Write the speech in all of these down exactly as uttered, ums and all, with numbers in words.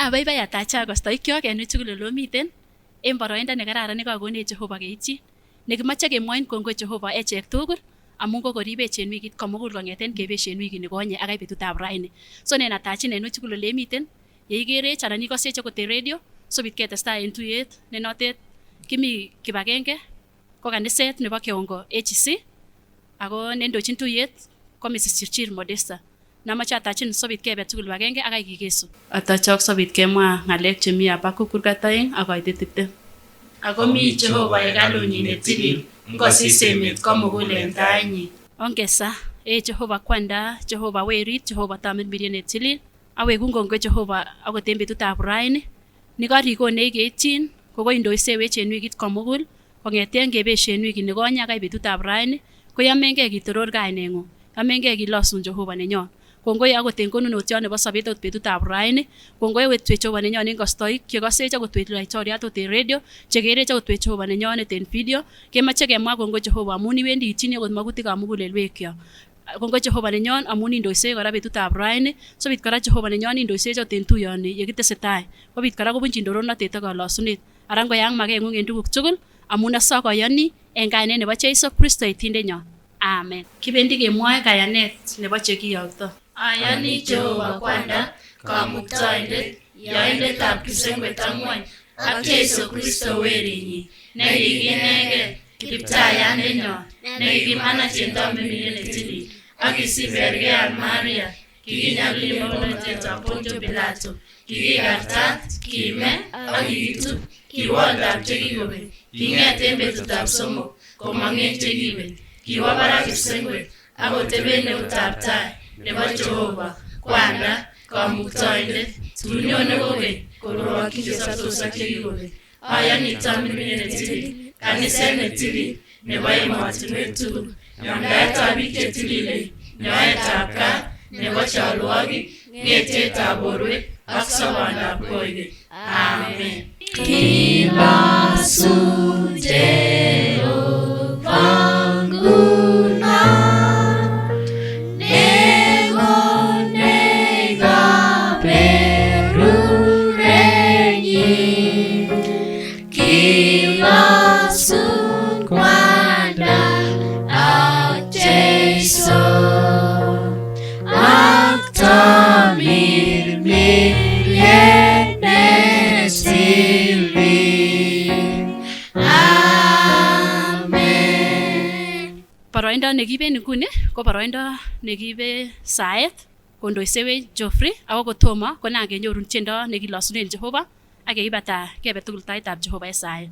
Abaibai atacha kostoikiok en uchul olomiten, en boroinda ne kararan ne kakonech Jehova keiti. Ne kimacha kemwain kongoi Jehova echek tugul, amun ko koribe echen wikit komugul kongeten kebe echen wiki ne konye akai betutab raini. So nen atachin en uchul olomiten, ye ikerech anan ikosech akote radio, sobit ketesta en tuiyet, ne notet, kimi kibakengke, ko kaniset nebo keongo H C, ako nen dochin tuiyet, ko Misis Chirchir Modesta. Namacha atachin sobit kebe tugul bakengke, akai kikesu. Atachok sobit kemwa ngalek chemi abaku kurkataing, ako aite tipte. Ako mi Jehova ekalunyi ne tilil, ngosise mit komugul en tainyi. Ongesa, e Jehova Kwanda, Jehova Werit, Jehova Tamirmirion ne tilil. Aweku kongoi Jehova, akote betutab raini. Ni karikonei keichin, ko ko indoise echen wikit komugul, kongeten kebe echen wiki ne konye akai betutab raini, ko yamengke kitoror kainengu, yamengke kilosun Jehova ne nyon. Kongoi akote konu notion nebo sabet akote betutab raini, kongoi akote Jehova ne nyon en kostoik, kekosech akote laitoriat akote radio, chekerech akote Jehova ne nyon eten video, kemacha kemwa kongoi Jehova, amun iwendi ichini akote makuti kamugul el wekio. Kongoi Jehova ne nyon, amun indoise kora betutab raini, sobit kora Jehova ne nyon indoise akote tuioni, ye kitesetai. Kobit kora kobun chindoron na teta kalosunit. Arango yang makengung en dukuk tugul, amun asokoyoni, en kainen nebo Jesu Kristo itinde nyon. Amen. Kibendi kemwa kayanet nebo chekiyokto. Ayani Jehova Kwanda, Kamuktaindet, yaindetab kipsengwet a ngweny, ak Jesu Kristo werinyi, ne kikinege, Kiptaiyande nyon, ne kimanach en Tamirmirion ne tilil, ak kisiberge a Maria, kikinyalili bonotet a Pontio Pilato, kikikartat, kime, ak kikitub, kiwalda chekikobe, kinget en betutab somok, komangen chekibe, kiwabara kipsengwet, ak kotebe en eutab tai, nebo Jehova, Kwanda, Kamuktaindet, tunio ne koge, koroaki kisartosa chekikobe. Ayani Tamirmirion ne tilil, kaniset ne tilil, nebo emotinwet tugul, neo ndaetab bike tililei, neo etab ka, nebo chaluagi, ngetetab boruek, ak sabandab koige. Amen. Kilosun Jehova nguna, ne ngon ne kaberurenyi. Kilosun Kwanda ak Jesu, ak Tamirmirion ne tilil. Amen. Boroinda ne kibe ningkune, ko boroinda ne kibe saet, ko ndoisewe Geoffrey, ako ko Toma, ko nang kenyorun chendo ne kilosun el Jehova, ake ibata kebe tugul taitab Jehova e saet.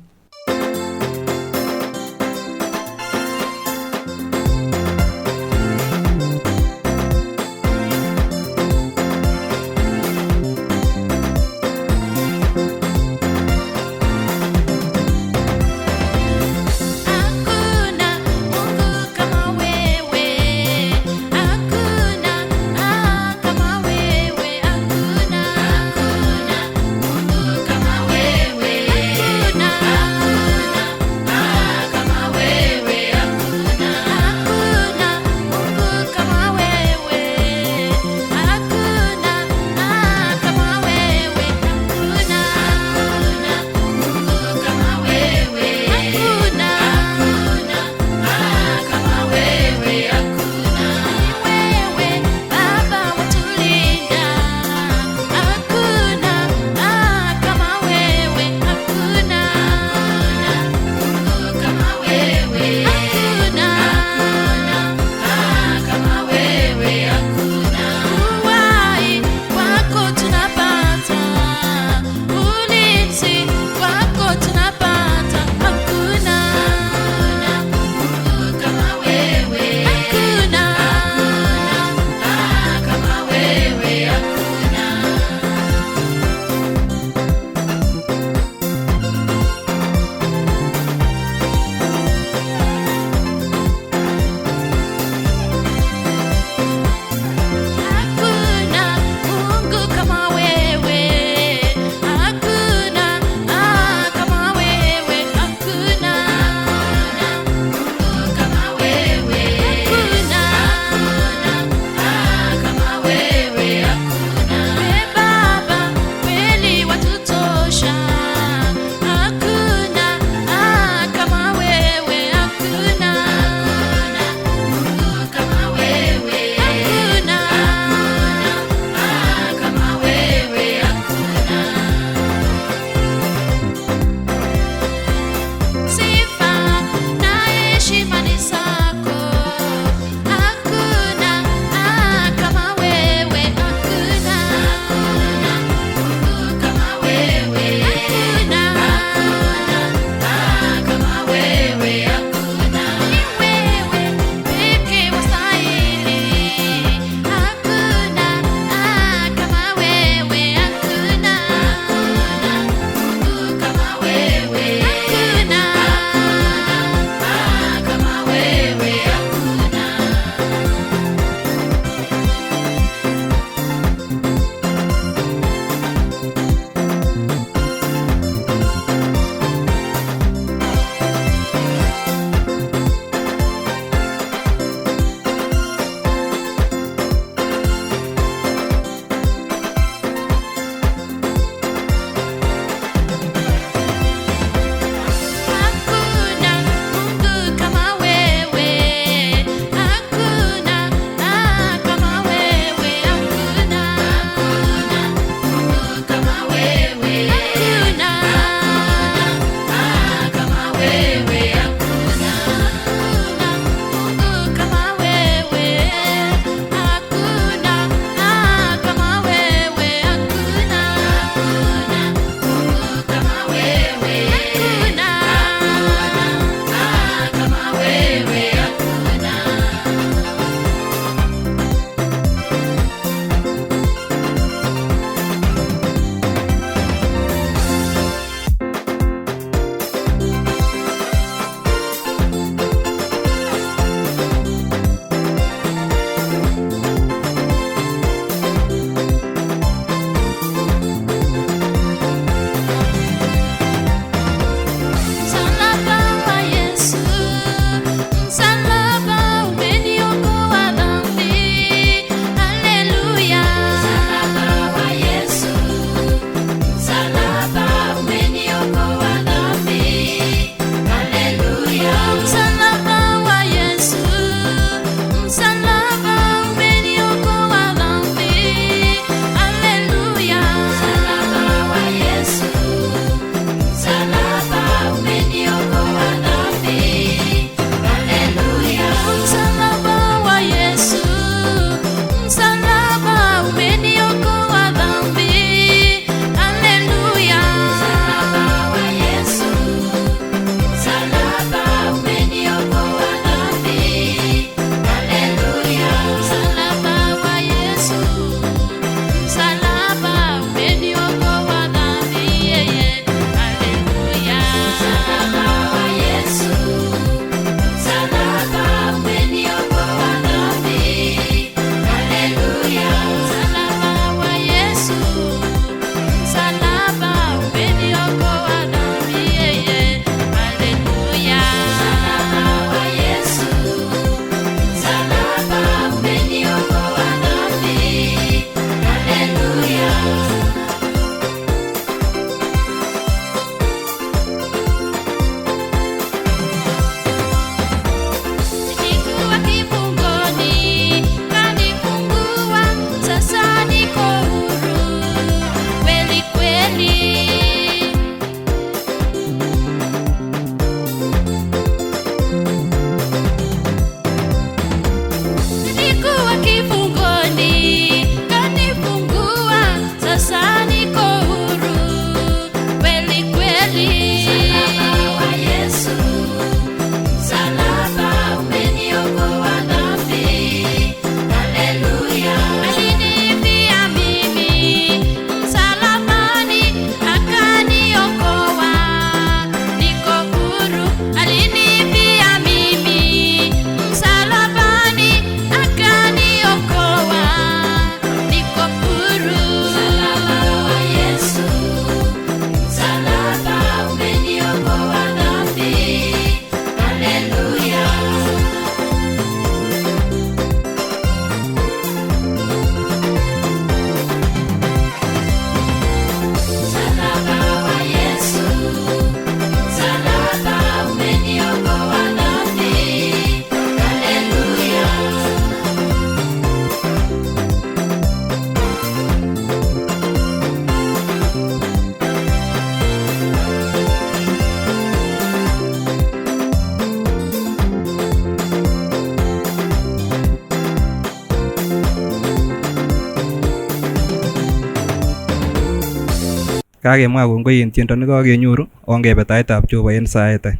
Kakemwa kongoi en tiendo ne kakenyoru, ongebet taitab Jehovah en saet.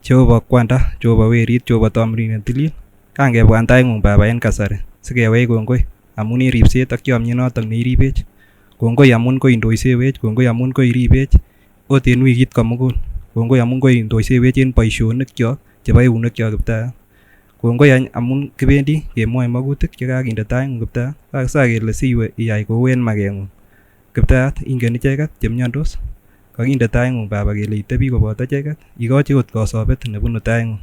Jehovah Kwanda, Jehovah Werit, Jehovah Tamirmiriet ne Tilil, kangebwa en taing'ung Baba en kasari, si kewei kongoi amun en ripset ak kiamie notok ne iribech. Kongoi amun koindoisewech, kongoi amun koiribech ot en wikit komugul. Kongoi amun koindoisewech en boisionikiok chebo eunekiok, Kiptaiyat. Kongoi any amun kibendi kemoi magutik che kakinde taing'ung, Kiptaiyat, ak sa kele siwe iai kou en mageng'ung. Kiptaiyat, ingen icheket che miandos, kakinde taing'ung Baba kele itebi koboto icheket, ikochi ot kosobet ne bunu taing'ung.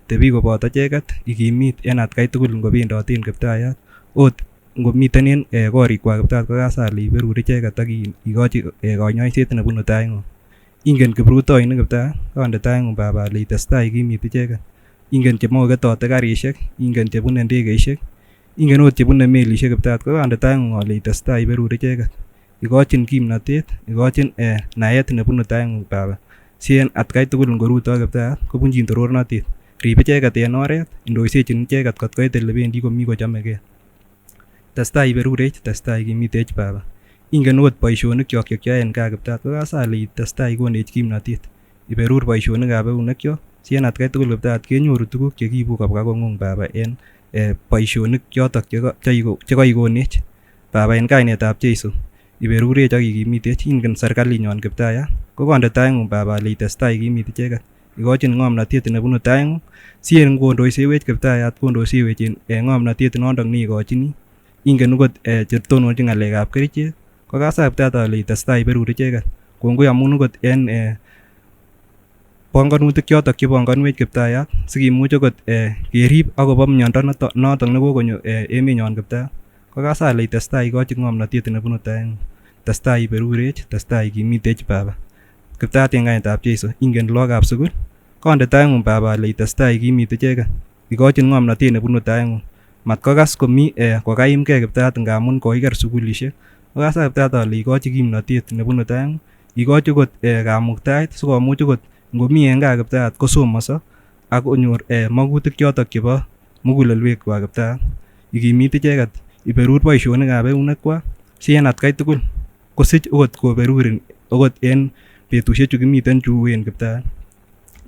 Tebi koboto icheket, ikimit en atkai tugul ngobendoten, Kiptaiyat, ot ngomiten en, eh, korikwak, Kiptaiyat, ko kasa ale iberur icheket ak i-, ikochi, eh, konyoiset ne bunu taing'ung. Ingen kiprutoinik, Kiptaiyat, konde taing'ung Baba ale itestai ikimit icheket. Ingen che moketote karisiek, ingen che bune ndegeisiek, ingen ot che bune melisiek, Kiptaiyat, ko konde taing'ung ale itestai iberur icheket. Ikochin kimnatet, ikochin, eh, naet ne bunu taing'ung Baba, si en atkai tugul ngoruto, Kiptaiyat, kobunchin torornatet. Rip icheket en oret, indoisechin icheket kot koit ele bendi komi kochamegei. Testai iberurech, testai ikimitech Baba. Ingen ot boisionikiok che kioyae en kaa, Kiptaiyat, ko kasa ale itestai ikonech kimnatet iberur boisionikab eunekiok, si en atkai tugul, Kiptaiyat, kenyoru tuguk che kiibu kobwa kong'ung Baba en, eh, boisionik chotok che ko-, che iko-, che koikonech Baba, en kainetab Jeiso. Iberurech ak ikimitech. Ingen serkalinyon, Kiptaiyat, ko konde taing'ung Baba ale itestai ikimit icheket. Ikochin ng'omnatet ne bunu taing'ung, si en kondoisewech, Kiptaiyat, kondoisewech en, eh, ng'omnatet nondok ne ikochini. Ingen ukot, eh, che tononchi ng'alekab kerichek, ko kasa, Kiptaiyat, ale itestai iberur icheket. Kongoi amun ukot en, eh, bongonutik chotok che bongonuech, Kiptaiyat, si kimuch ukot, eh, kerip akobo miondo noto-, notok ne kokonyo, eh, emenyon, Kiptaiyat. Ko kasa ale itestai ikochi ng'omnatet ne bunu taing'ung. Testai iberurech, testai ikimitech Baba. Kiptaiyat, en kainetab Jeiso, ingen lagokab sukul, konde taing'ung Baba ale itestai ikimit icheket. Ikochin ng'omnatet ne bunu taing'ung. Mat ko kas komi, eh, ko kaimke, Kiptaiyat, ngamun koiker sukulisiek. Ko kasa, Kiptaiyat, ale ikochi kimnatet ne bunu taing'ung. Ikochi ukot, eh, kamuktaet, si komuch ukot ngomi en kaa, Kiptaiyat, kosomoso ak konyor, eh, magutik chotok chebo mugulelwekwak, Kiptaiyat. Ikimit icheket iberur boisionikab eunekwak, si en atkai tugul kosich ukot koberurin ukot en betusiechu kimiten chuen, Kiptaiyat.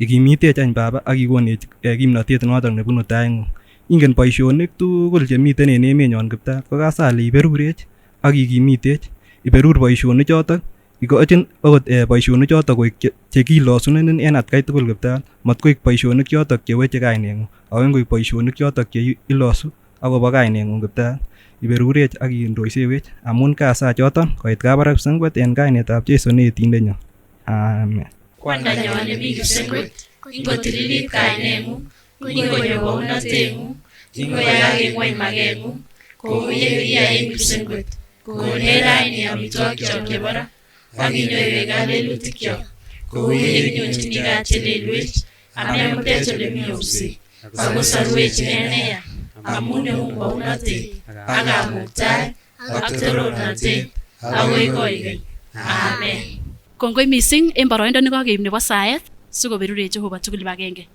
Ikimitech any Baba ak ikonech, eh, kimnatet notok ne bunu taing'ung. Ingen boisionik tugul che miten en emenyon, Kiptaiyat, ko kasa ale iberurech ak ikimitech iberur boisionichotok. Ikochin okot, eh, boisionichoto koek che, che kilosunen en atkai tugul, Kiptaiyat. Mat koek boisionik chotok che weche kaineng'ung, ago en koek boisionik chotok che i-, ilosu akobo kaineng'ung, Kiptaiyat. Iberurech ak indoisewech amun kasa choton, koit kabarek sengwet en kainetab Jeiso ne Yetindenyo. Amen. Kwandanyo ne mi kipsengwet, ingotililit kaineng'ung, ingonyo bounateng'ung, ingoyagak ng'weny mageng'ung, kouye iai kipsengwet, kouye raini amitwogikyo kebora, ak inyoiwek a lelutikyok, kouye inyo tiniga teleluech, amemutet ole mi obse, ak osaruech enea, amu neung bounate, ak amuktae, ak torornatet, ak koikoi. Amen. Kongoi mising en boroindo ne kakeib nebo saet, si koberure Jehovah tugul kibagenge.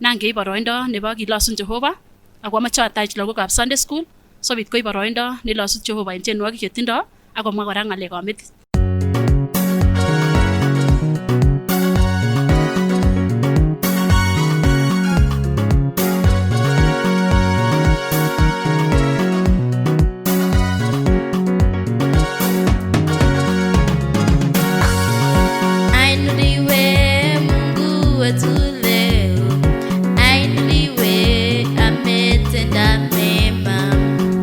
Nangei boroindo nebo kilosun Jehovah, ak amoche ataach lagokab Sunday school, sikobit koib boroindo ne ilosu Jehovah en tienwogik che tindo, ak komwa kora ng'alek ab metit. Ainuliwe Mungu wetu leo, ainuliwe ametenda mema.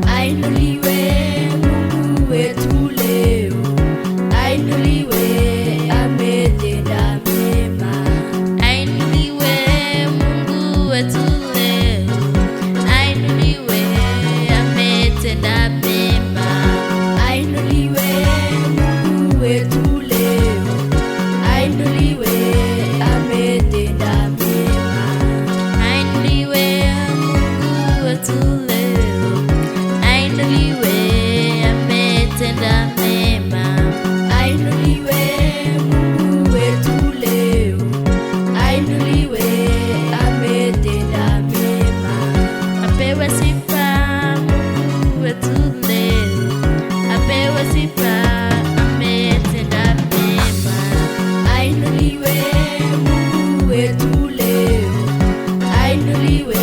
Ainuliwe Mungu wetu leo, Liwe Mungu wetu leo, ai ndu liwe,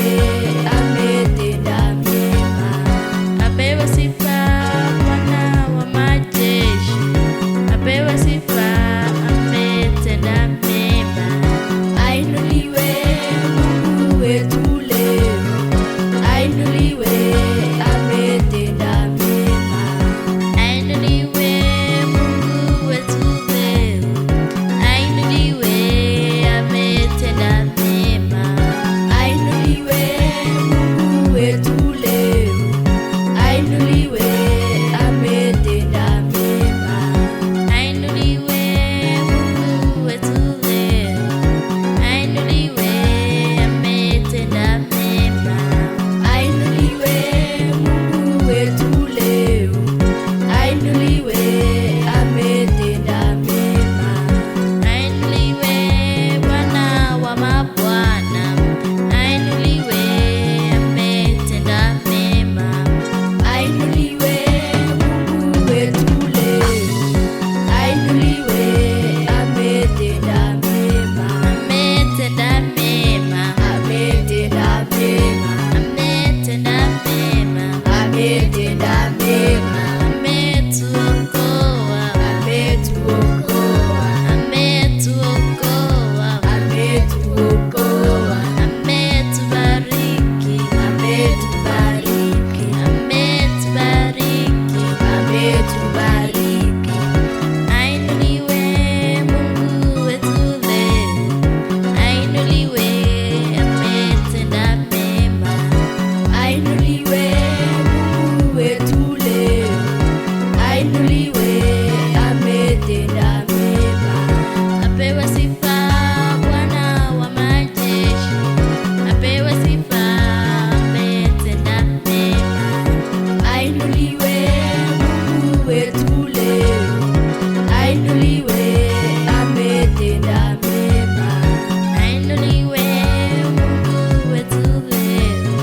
a mete nda mema. Abewa Sifa, Bwana wa majeshi. Abewa Sifa, a mete nda mema. Ai ndu liwe Mungu wetu leo, ai ndu liwe, a mete nda mema. Ai ndu liwe Mungu wetu leo, ai ndu liwe, a mete nda mema. Ai ndu liwe Mungu wetu leo, ai ndu liwe, a mete nda mema. Ai ndu liwe Mungu wetu leo, ai ndu liwe, a mete nda mema. Ai ndu liwe Mungu wetu leo, ai ndu liwe, a mete nda mema. Ai ndu liwe Bwana wa mabwana, ai ndu liwe, a mete nda mema. Ai ndu liwe Mungu wetu leo, ai ndu liwe, a mete nda mema. A mete nda mema. A mete nda mema. A mete nda mema. A mete nda mema. A metu okoa. A metu okoa. A metu okoa. A metu okoa. A metu bariki. A metu bariki. A metu bariki. A metu bariki. Ai ndu liwe Mungu wetu leo, ai ndu liwe, a mete nda mema. Ai ndu liwe Mungu wetu leo, ai ndu liwe, a mete nda mema. Abewa Sifa, Bwana wa majeshi. Abewa Sifa, a mete nda mema. Ai ndu liwe Mungu wetu leo, ai ndu liwe, a mete nda mema. Ai ndu liwe Mungu wetu leo,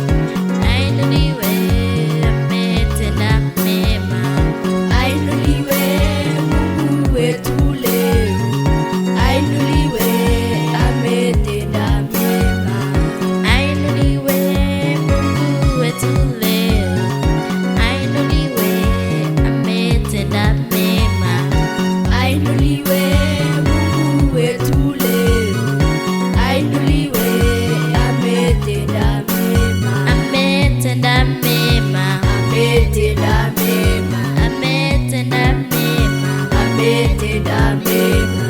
ai ndu liwe, a mete nda mema. Ai ndu liwe Mungu wetu leo, ai ndu liwe, a mete nda mema. Ai ndu liwe Mungu wetu leo, ai ndu liwe, a mete nda mema. Ai ndu liwe Mungu wetu leo, ai ndu liwe, a mete nda mema. A mete nda mema. A mete nda mema. A mete nda mema. A mete nda mema.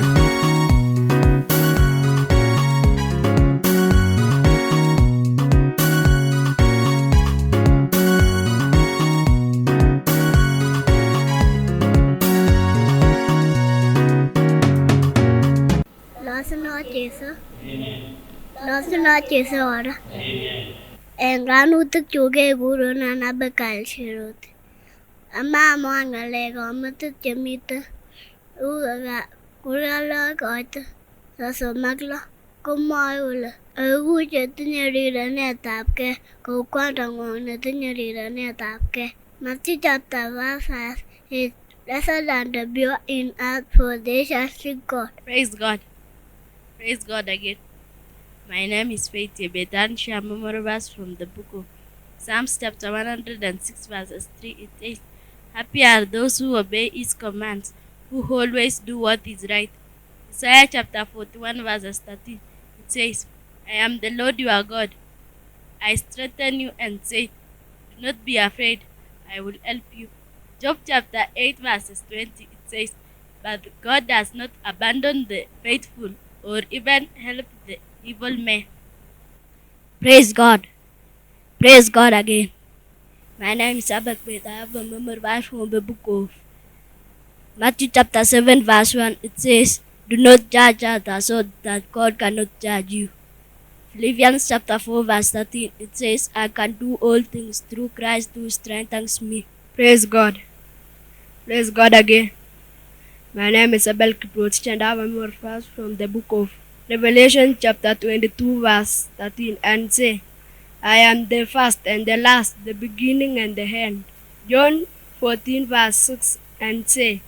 Nosu no Jesu. Nosu no Jesu ora. Enga nutuk chuke guru nana bekal sirut. Ama moanga lego mutuk jemita. Uga gurgalo koita. Soso maglo. Kumoiula. Ugu je tinyarira ne tapke. Kukwanda ngone tinyarira ne tapke. Matthew chapter five verse eight. Blessed are the pure in heart, for they shall see God. Praise God. Praise God again. My name is Faith Ebet, and I shall memorize verse from the book of Psalms chapter one hundred and six verses three. It says, "Happy are those who obey his commands, who always do what is right." Isaiah chapter forty-one verses thirteen. It says, "I am the Lord your God. I strengthen you and say, 'Do not be afraid, I will help you.'" Job chapter eight verses twenty, it says, "But God does not abandon the faithful or even help the evil man." Praise God. Praise God again. My name is Abak Beta. I have a memory verse from the book of Matthew chapter seven verse one. It says, "Do not judge others so that God cannot judge you." Philippians chapter four verse thirteen, it says, "I can do all things through Christ who strengthens me." Praise God. Praise God again. My name is Abel Kiprotich and I have a memory verse from the book of Revelation chapter twenty-two verse thirteen and say, "I am the first and the last, the beginning and the end." John fourteen verse six and say,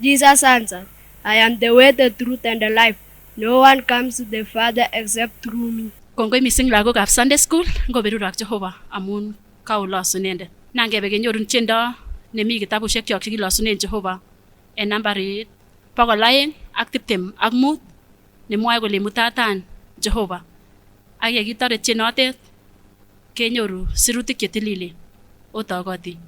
Jesus answered, "I am the way, the truth, and the life. No one comes to the Father except through me. Kongoi mising lagokab Sunday school, ngoberurak Jehovah amun kaulosunende. Nangebe kenyorun tiendo ne mi kitabusiek kiok ti kilosunen Jehovah. E nambarit bokol aeng ak tiptem ak mut, ne mwae kole mutatan Jehovah. Aki aki tore tienotet, kenyoru sirutik e tilili. Otokoti.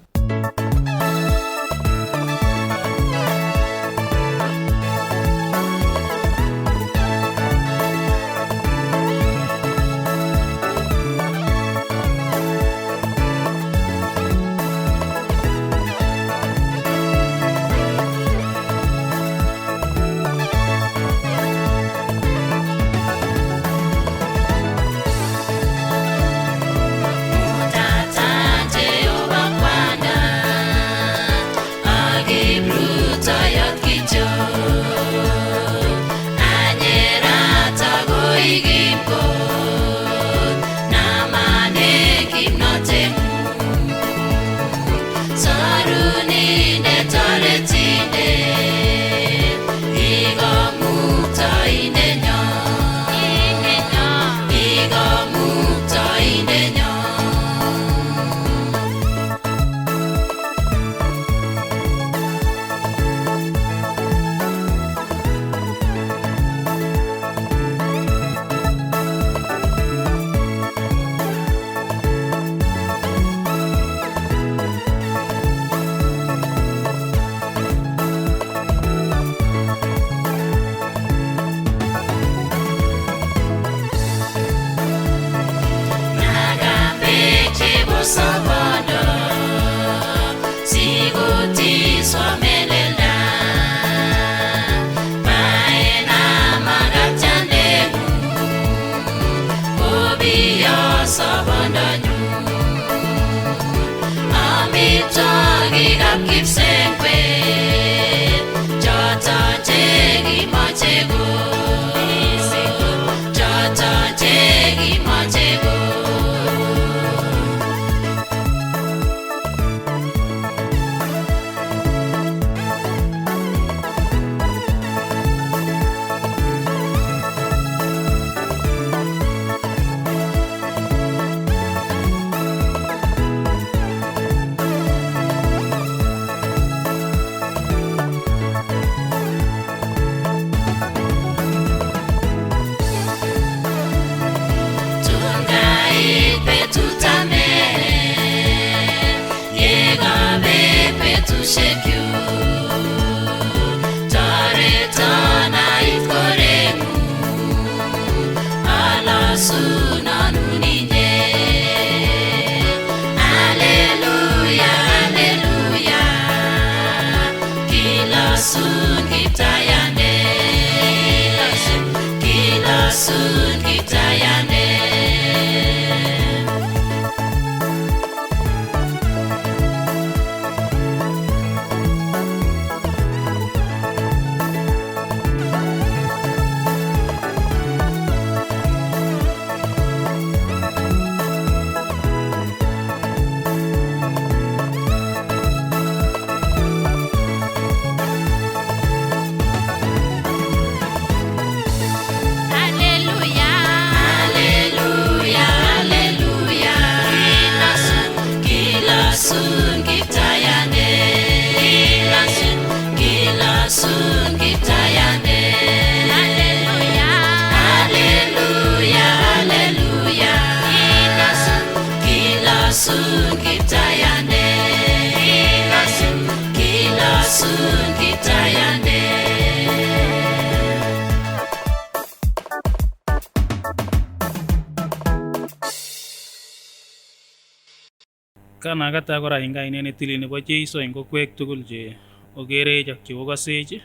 Kanakata kora i ngaainen e tilili ne bo Jeiso, i ngkokuek tukul ze okereich aki okasech.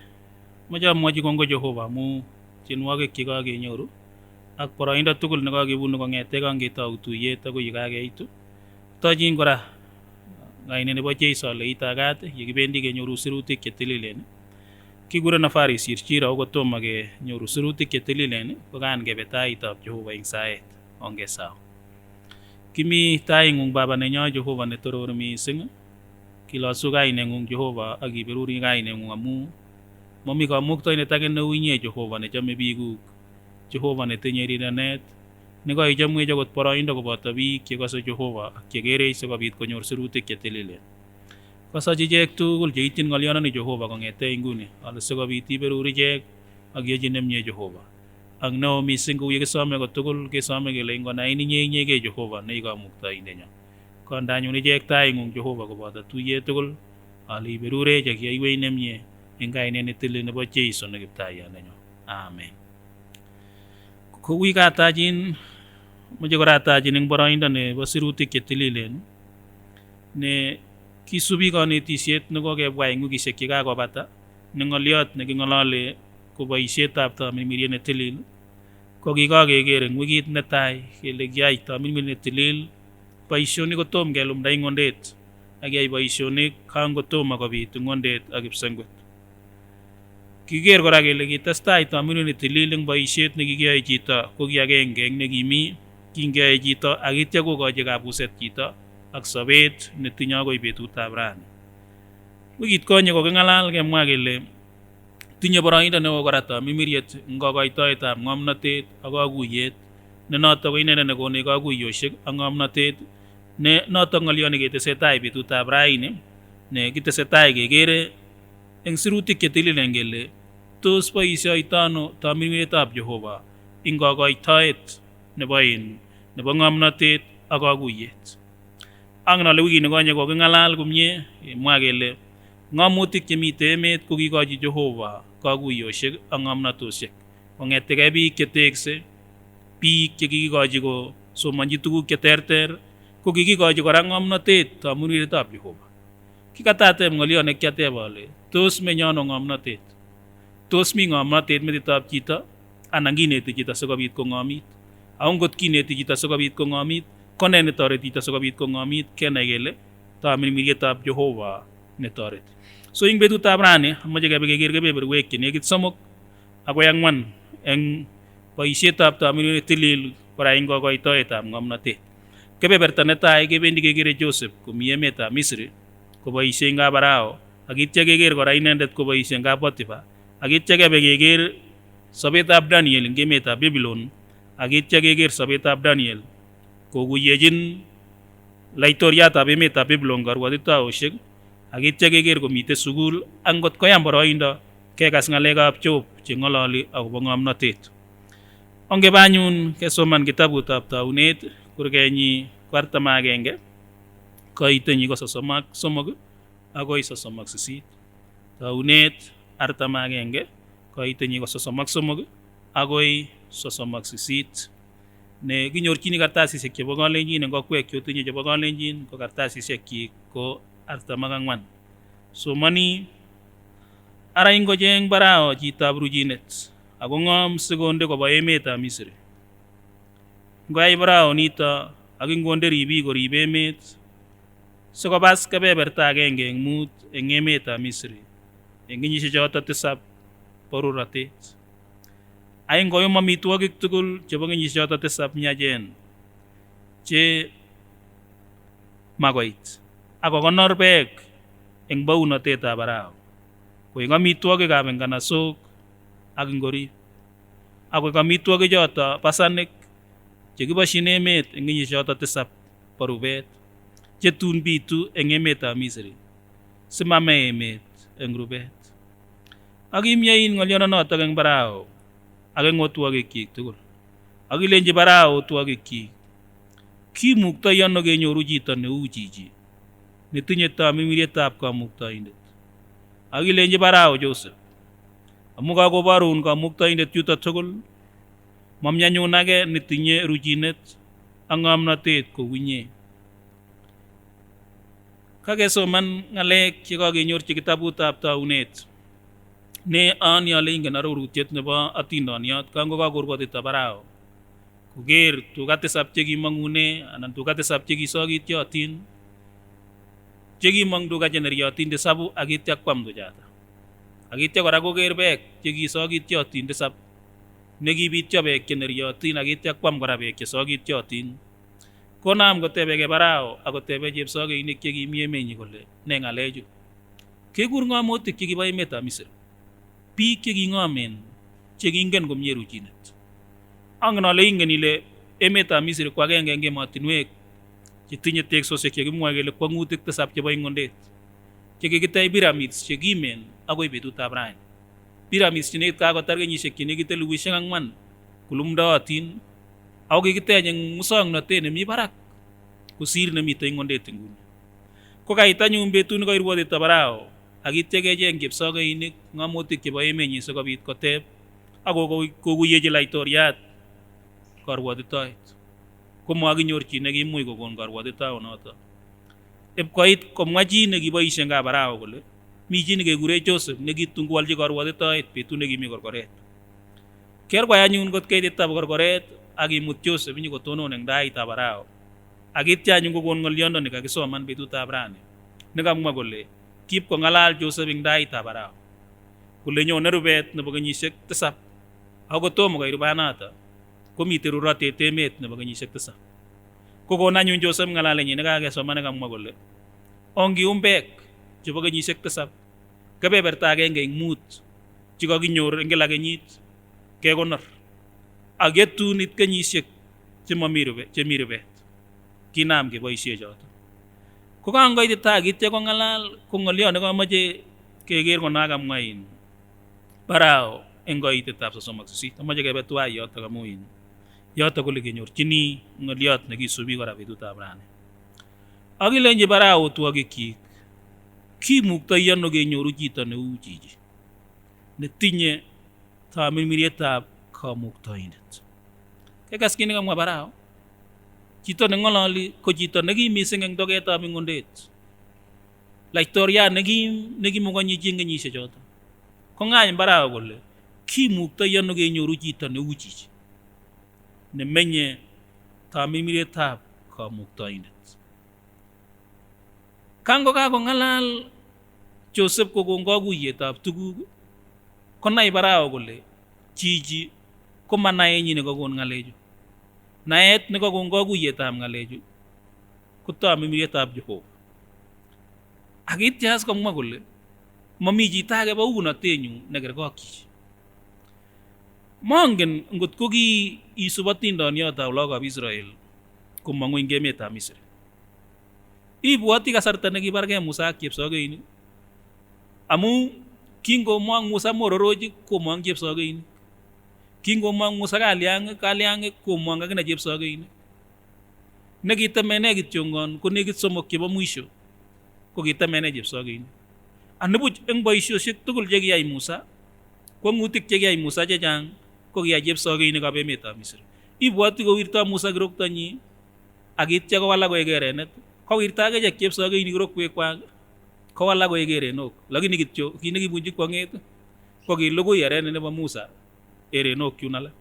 Mocha moachi kongoi Jehova amu chen wake ki kake nyoru. Ak poro inda tukul ne kake bunu kongete kangeta utu yeta ko i kake itu. Tochi kora ngaainen e bo Jeiso ale ita kate, i kibendi ke nyoru sirutik e tilili ne. Ki kure na fari sir sira okotoma ke nyoru sirutik e tilili ne, ko kan ke beta ita Jehova ingsaet, ongke sao. Kimi taingung Baba ne nyoa Jehova ne tororu misinga. Kilosu ngaainengung Jehova, aki beruri ngaainengung amu. Momi ka mukto ine tangen ne uinge Jehova ne jame bikuk. Jehoba ne tinyei riraned, ne koi jamwech agot boroindo koboto biik che koso Jehoba, ak che kerei, sikobit konyor sirutik che tililen. Koso chechek tugul che itin ngolion ni Jehoba kongete inguni, alo sikobit iberu rijek, ak iajin nemie Jehoba. Ak nao mising ko uie ke some ko tugul ke some ke lengua na ini nye nye ke Jehoba, ne ika mukta indenyo. Kondanyun ijek taingung Jehoba koboto tuye tugul, alo iberu rijek, iaiwei nemie, eng kainen ne tilin ne bo Jesu ne kiptaya nenyo. Amen. Ko ui katajin, mo je ko ratajin eng boroindo ne bo sirutik ke tililen. Ne kisubi ko ne tisiet ne ko ke buai ngu kisek ke ka ko bata. Ne ngoliot ne ke ngolole ko bo isiet ab ta mirmirie ne tilil. Ko ki ko ke kere ngu kit ne tai, ke le kiai ta mirmirie ne tilil. Bo isioni ko tom ke lum dai ngondet. Aki ai bo isioni kang ko tom ako bitu ngondet aki psengwet. Kiker ko rake lagi testai ta mirmirie ne tilil eng bo isiet ne ki kiai jita, ko ki akengkeng ne ki mi, ki kiai jita, aki tia ko ko je ka buset jita, ak sabet, ne tinya ko ibetu ta brani. Wikit ko nye ko ke ngalal ke mua ke le, tinye boroindo ne ko ko rata, mirmiriet, eng ko ko itoet ab ngomnotet, ak ko kuiet, ne noto ko inene ne ko ne ko kuiosek, ak ngomnotet, ne noto ngolion ke tesetai ibetu ta brani, ne ki tesetai ke kere, eng sirutik ke tilil eng ke le, tos bo isioi tano, ta mirmiriet ab Jehoba, eng ko ko itoet, ne bo in, ne bo ngomnotet, ak ko kuiet. Ang na le wiki ne ko nye ko ke ngalal kumye, e, mua ke le, ngomutik ke mite met ko ki ko ji Jehoba, ko kuiosek, ak ngomnotosek. Ko ngete ke biik ke tekse, biik ke ki ko ji ko, so manji tuku ke terter, ko ki ko ji ko ra ngomnotet, ta mirmiriet ab Jehoba. Ki katate ngolion e kiate bale. Tos me nyono ngomnotet. Tos mi ngomnotet me titap jita. Anang ki neti jita sikobit ko ngomit. Aung kot ki neti jita sikobit ko ngomit. Kone ne toret jita sikobit ko ngomit. Kena ke le. Ta mirmiriet ab Jehoba ne toret. So eng betu ta brani. Mo je ke be ke ker ke be ber wek ke ne kit somok. Ako yang man, eng bo isiet ab ta mirmiriet tilil, ko ra eng ko ko itoet ab ngomnotet. Ke be ber ta ne tai, ke be ndi ke ker e Josep, ko mie met ab Misri, ko bo isieng ab Parao, aki tia ke ker ko ra inendet ko bo isieng ab Potipa, aki tia ke be ke ker sabet ab Daniel, eng ke met ab Babilon, aki tia ke ker sabet ab Daniel, ko kuiejin, laitoria ta be met ab Babilon, ko arua tita osek, aki tia ke ker ko mite sukul, ang kot ko yang boro inda, ke kas ngalek ab Job, je ngololi, ako bo ngomnotet. Ong ke banyun, ke soman ke tabut ab taunet, kur ke nyi, ko arta magenge, ko ite nyi ko sosomak, somog, ako i sosomak sisit. Taunet, arta magenge, ko ite nyi ko sosomak, somog, ako i sosomak sisit. Ne ginyor kini kartasi seki bo Kalenjin, ne ko kuek kio tinyi je bo Kalenjin, ko kartasi seki ko arta magangwan. Somani, ara ingko jeng Parao jita ab rujinet, ako ngom segonde ko bo emet a Misri. Ngko ai Parao nita, aki ngkonde ribi ko ribe emet, seko bas ke be berta ke eng eng mut, eng emet a Misri. Eng nyi sejota tesap, paru ratet. Ai ngko yo mamituakik tukul, je bo ngi sejota tesap nyajen. Je makoit. Ako ko norbek, eng bau na teta Parao. Ko eng mamituakik abeng kana sok, aki ngori. Ako eng mamituakik jota, pasanek, je ki bo sinemet, eng nyi sejota tesap, parubet. Je tun bitu, eng emet a Misri. Semame emet, eng rubet. Aki miain ngolio na nota keng Parao, aki ngotuakik kik tukul. Aki lenji Parao otuakik kik. Ki mukta ian no ke nyo rujita ne ujiji. Ne tinyeta mimirieta ab ka mukta indet. Aki lenji Parao Josep. Amu ka ko barun ka mukta indet yuta tukul. Mamia nyo nake ne tinye rujinet. Angam na tet ko winye. Kake soman ngalek, ke kake nyor, ke kitabut ab taunet. Ne ani ale ingke na ruru tiet ne ba atin daniat, kanggo ka gurgo teta Parao. Kuger, tu kate sap je ki mangune, anan tu kate sap je ki sogit io atin. Je ki mang tu kaje ne rio atin de sabu, aki tia kuam tu jata. Aki tia kora kuger bek, je ki sogit io atin de sap. Ne ki bit io bek, ke ne rio atin, aki tia kuam kora bek, ke sogit io atin. Ko nam ko tebe ke Parao, ako tebe jeb soge inek ke ki mie menyi ko le, ne ngaleju. Ke gur ngam otik ke ki bai meta Misir. Pi ke ki ngamen, je ki ingken ko mie rujinet. Ang nale ingen ile emetab Misiri ko agenge eng emotinwek che tinye teksosiek che kimwaei kele kuangutik tisab che bo ingondit, che kikitaei pyramids che kimen akoi betutab raini. Pyramids che nekit kakotar kenyisiek che nekit elubusiek angwan kulumdaotin, au kikitaei eng musong na tene mi barak kusir na mi ta ingondit nguni. Ko kaitanyun betun ko iruoti ta Parao, aki tiake eng kipsogeinik ngomotik che bo emenyi, sikobit ko tep, ako ko kukuyeji laitoriat ko ruoti toit. Ko mo aki nyorji neki mui ko kon ko ruoti toit nota. Ep koit ko mwaji neki bo iseng ka Parao kole mi jin ke kure Josep neki tungkualji ko ruoti toit betun neki mi korkoret. Ker ko anyun kot kei tetap korkoret, aki mut Josep inyi ko tonon eng dai ta Parao. Aki tia anyun ko kon ngolion neki aki soman betutab rani. Neki mwa kole kip ko ngalal Josep eng dai ta Parao. Kole nyo nerubet nebo kenyisiek tisab. Au ko tomo ka irubanata. Ko mi teru rate temet nebo kenyisiek tisab. Ko kon anyun Josep ngalal inyi neki aki soman neki mwa kole. Ong ki umbek, che bo kenyisiek tisab. Kebeberta ke eng mut. Che ko aki nyor eng lake nyit. Ke konor. Aki etun it kenyisiek che mo mirube, che mirube. Kinam ke bo isie joto. Ko kangoi tetap aki tia ko ngalal, ko ngolion neki mwaji ke ker ko naka mwain. Parao, eng koi tetap sosomak sisi. Tama je ke betua iota kamuin. Iota kole ke nyor jini, ngoliot neki subi ko ra betutab rani. Aki lenje Parao tua ke ki. Ki mukta ian no ke nyoru jita ne ujiji. Ne tinye ta mirmiretab ka mukta indet. Ke kas kini ka mwa Parao. Jita ne ngololi, ko jita neki miseng eng toke ta mi ngondit. Laitoria neki, neki mo konyi jing kenyisiek joto. Ko ngai Parao kole. Ki mukta ian no ke nyoru jita ne ujiji. Ne menye ta mirmiretab ka mukta indet. Kanggo ka ko ngalal Josep ko kongko kuye tab tuku. Ko nai Parao kole. Jiji, ko ma nai inyi ne ko kon ngaleju. Naet ne ko kongko kuye tab ngaleju. Ko ta mirmiretab Jehova. Aki tias ko mwa kole. Ma mi jita ke bo una tenyu ne ker ko ki. Monggen ngot ko ki isubatin don iota ulok ab Israel. Ko mangu inge meta Misiri. Ibuati kasarta neki barke Musa aki epsogeini. Amu kingo muang Musa mororoji ko muang aki epsogeini. Kingo muang Musa kaliang, kaliang ko muang aki na aki epsogeini. Neki temene ki tiongon, ko neki somok ki bo muiso. Ko ki temene aki epsogeini. Ane buj eng bo isio siek tukul jegi ai Musa. Ko ngutik jegi ai Musa jejang, ko ki aki epsogeini ka be meta Misiri. Ibuati ko wirta Musa girok tanyi. Aki tia ko wala ko egerenet. Ko wirta ke jaki epsogeini girok kue kuang. Ko wala ko egerenok. Lagi neki tio, ki neki bunji kuanget. Ko ki logo iarene ne ba Musa. Erenok kiunala.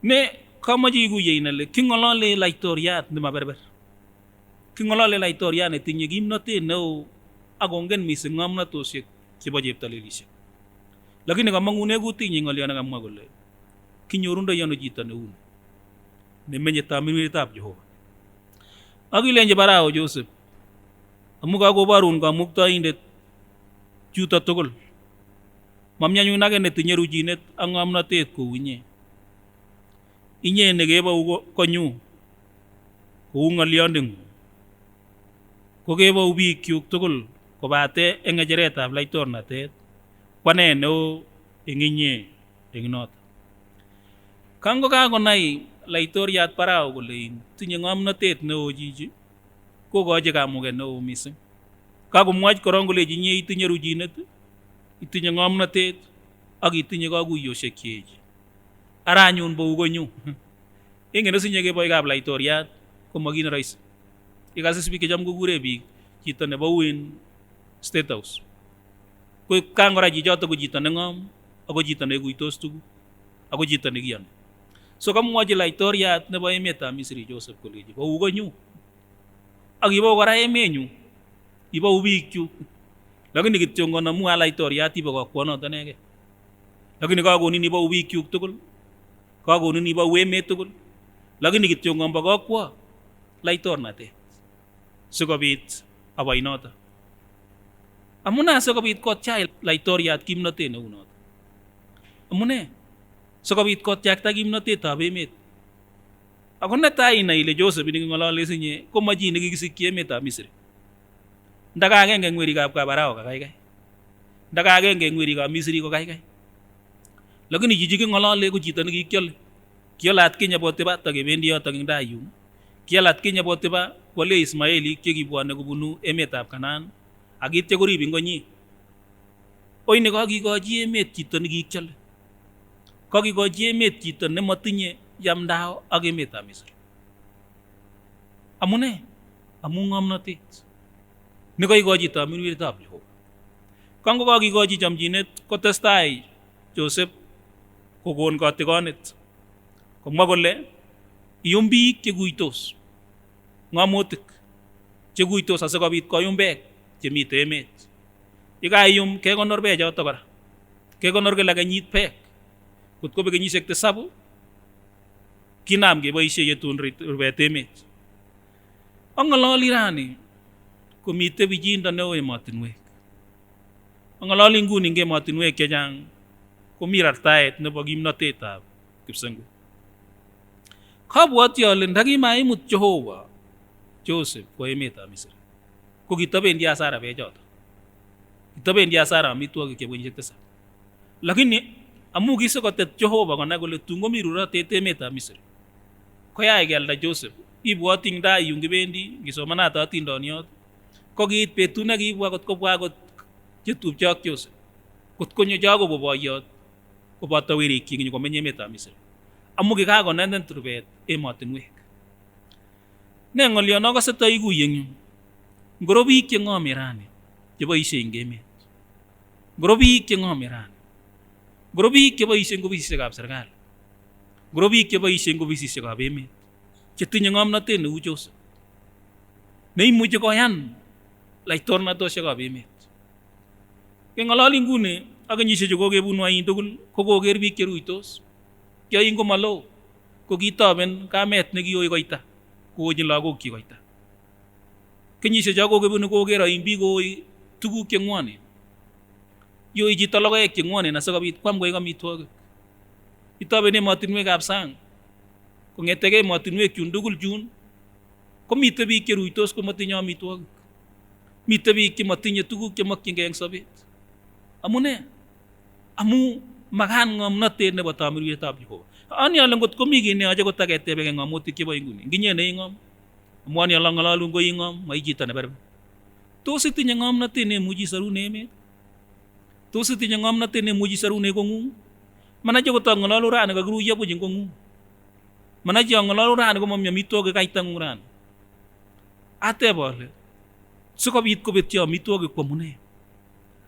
Ne kamaji kuye inale, kingolole laitoriat ne maberber. Kingolole laitoriat ne tinye gimnate neo, agonggen mise ngamnatosiek, ki bajep talelisiek. Lagi ne kamangune ku tinye ngolian kamwa kole. Kinyorunda iano jita ne un. Ne menye ta mirmiretab Jehova. Aki lenje Parao Josep. Amu ka ko barun ka mukta indet juta tukul. Mamnya nyunake ne tinye rujinet angamnatet ko unye. Inye ne ke ba ugo konyu. Ko unga liandeng. Ko ke ba ubi kiuk tukul. Ko bate eng ejeret ab laitor natet. Kwane no eng inye eng not. Kanggo ka ko nai laitoriat Parao ko lein. Tinye ngamnatet no jiji. Ko ko aje ka muge no miseng. Ka ko muaj korong ko leji inye itinye rujinet. Itinye ngamnatet. Aki itinye ka ko iyo sekieji. Ara nyun bo ugo nyu. Inge no sinye ke boi ka ab laitoriat. Ko magina rais. Ika sisbi ke jam ko gure bi. Jita ne bauin State House. Ko kanggo ra jijota ko jita ne ngam. Ako jita ne kuitos tuku. Ako jita ne kian. So kamu aje laitoriat ne ba emeta Misiri Josep ko leji. Ba ugo nyu. Aki ba ugo ra emenyu. Iba ubi kiu. Lagi ni ki tiongon amu a laitoriat iba ka kuano taneke. Lagi ni ka ko nini ba ubi kiu tukul. Ka ko nini ba ueme tukul. Lagi ni ki tiongon ba ka kua. Laitor nate. Sukabit abai nota. Amuna sukabit ko chai laitoriat kimnate ne unota. Amune. Sikobit kotiakta kimnatetab emet. Ako ne tai na ile Joseph ini kingolole sinye, ko ma chi ne kikisikki emetab Misiri. Nda kangenge ngweri kab ka Parao ka kaikai. Nda kangenge ngweri ka Misiri ko kaikai. Lakini chichi kingolole ko chito ne kikiole. Kialatki nye botiba ta ke bendi yo ta ke nda yu. Kialatki nye botiba ko le Ismaeli ke kibua ne ko bunu emetab Kanaan. Aki tia ko ribing ko nyi. Oine ko kikochi emet chito ne kikiole. Ko kikochi emet chito ne matinye yamdao aki emetab Misiri. Amu ne, amu ngomnatet. Ne ko kikochi tamirmiritab Jehoba. Kanggo ko kikochi chamchinet ko testai Joseph ko kon ko tikonet. Ko ma ko le, ium bik ke kuitos. Ngomotik. Che kuitos a sikobit ko ium bek, che mite emet. Ika ium ke konor be jo tokora. Ke konor ke lake nyit bek. Kut ko be ke nyisek te sabu. Kinam ke ba ise ye tun rit rubet emet. Ang alali rani. Ko mite bijin da ne o e matin wek. Ang alali ngun inge matin wek ke jang. Ko mirar taet ne ba gimnatetab. Kipsenggu. Ka buat ya le ndagi mai mut Jehoba. Joseph, ko emetab Misiri. Ko kita ben dia sara be jota. Kita ben dia sara mi tua ke ke bunyi tesa. Lakini amu kisa ko tet Jehoba ko na ko le tungo mirura tete emetab Misiri. Ko ya egel da Joseph. I buat ing da iung ke bendi, kiso manata atin doniot. Ko git pe tuna ki buat ko buat ke tup jak Joseph. Kot ko nyo jago bo ba yot. Ko ba tawiri ki nyo ko menye emetab Misiri. Amu ke ka ko nenden turbet, e matin wek. Ne ngol yo no ka sa tai gu yeng. Gorobi ke ngom erani. Ke ba ise inge emet. Gorobi ke ngom erani. Gorobi ke ba ise ingo bisi se kab sergal. Gorobi ke ba ise ingo bisi se kab emet. Ke tinye ngom na tene ujos. Ne imu je ko yan. Lai torna to se kab emet. Ke ngalaling gune, ake nyise jo ko ke bunu ain tugul, ko ko ke ribik ke ruitos. Ke ain ko malo, ko kita ben, ka met ne ki oi ko ita. Ko oi jin lago ki ko ita. Ke nyise jo ko ke bunu ko ke ra imbi ko oi tugu ke nguane. Yo iji taloga ek ke nguane, na sa kabit kuam ko e kami tuag. Ita ben e matin wek absang. Ko ngeteke matin wek jun dugul jun. Ko mite bik ke ruitos ko matin yo mi tuag. Mite bik ke matin yo tugu ke mak ke ngeng sabit. Amu ne. Amu makan ngom na te ne bata miru ye tab Jehoba. Ani aleng kot ko mi gine aja ko ta ke te bege ngom moti ke ba inguni. Ginye ne ngom. Amu ani aleng lalu ngo ingom, ma iji ta ne berbe. To se tinye ngom na te ne muji saru ne me. To se tinye ngom na te ne muji saru ne ko ngu. Mana jo ko ta ngalalu rane ka guru ya bujing ko ngu. Mana jo ngalalu rane ko mam ya mi tuag ke kai ta ngu rane. Ate bole. Sukabit ko bet ya mi tuag ke ko mune.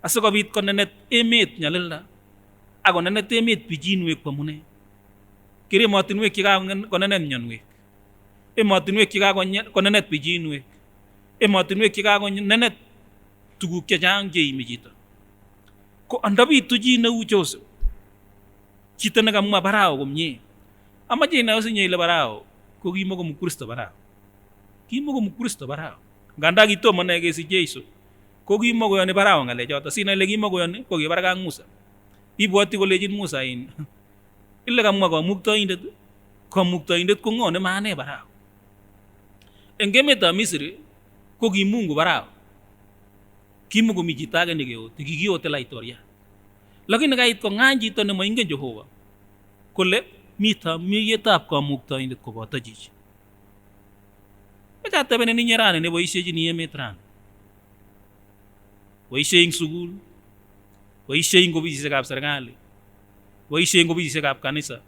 A sukabit ko nenet emet nya lela. Ako nenet emet bijin wek ko mune. Kiri matin wek kika ko nenet nyan wek. E matin wek kika ko nenet bijin wek. E matin wek kika ko nenet tugu ke jang je imi jita. Ko andabi tuji ne u Joseph. Jita ne ka mua Parao ko mnye. Ama je na usi nye ile Parao. Ko gi mo ko mu Kristo Parao. Gi mo ko mu Kristo Parao. Ganda gi to mane ke si Jesu. Ko gi mo ko yone Parao ngale jota. Sina ile gi mo ko yone ko gi bara ka Musa. Ibu ati ko lejin Musa in. Ile ka mua ko mukta indet. Ko mukta indet ko ngone mane Parao. Enge meta Misiri. Ko gi mungu Parao. Ki mugu mi jita ke ne ke o. Te gi gi o te la itoria. Lakini ka it ko nganji to ne ma inge Jehoba. Ko le mita mi ye tap ko mukta indet ko bata jiji. Meta te bene ni nyerane ne bo ise ji ni ye metran. Bo ise ing sugul. Bo ise ing ko bisi se kap sergali. Bo ise ing ko bisi se kap kanisa.